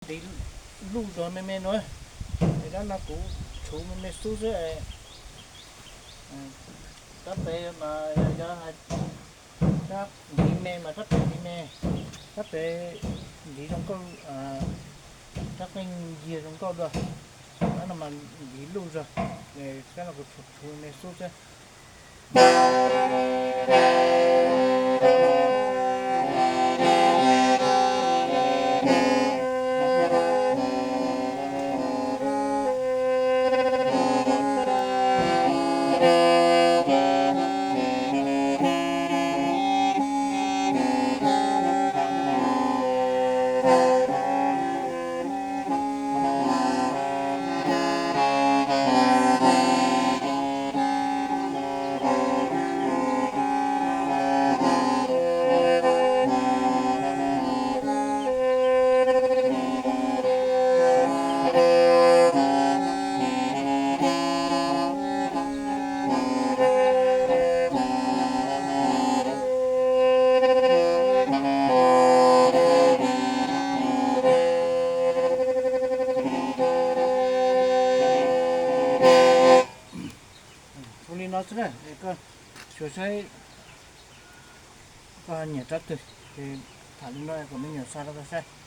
Ntiv luj zog me me no, es rab no kuv tshuv me me xub xwb. Rab pem mas yog rab ntiv me mas rab pem ntiv me, rab pem ntiv zoo nkauj, rab qeej yiag zoo nkauj dua. Rab no mas ntiv luj zog, rab no kuv tshuv me xub xwb. Ua li no xwb na, koj xyuas saib koj nyiam rab twg, tham li no kom me nyuam xa rau koj saib.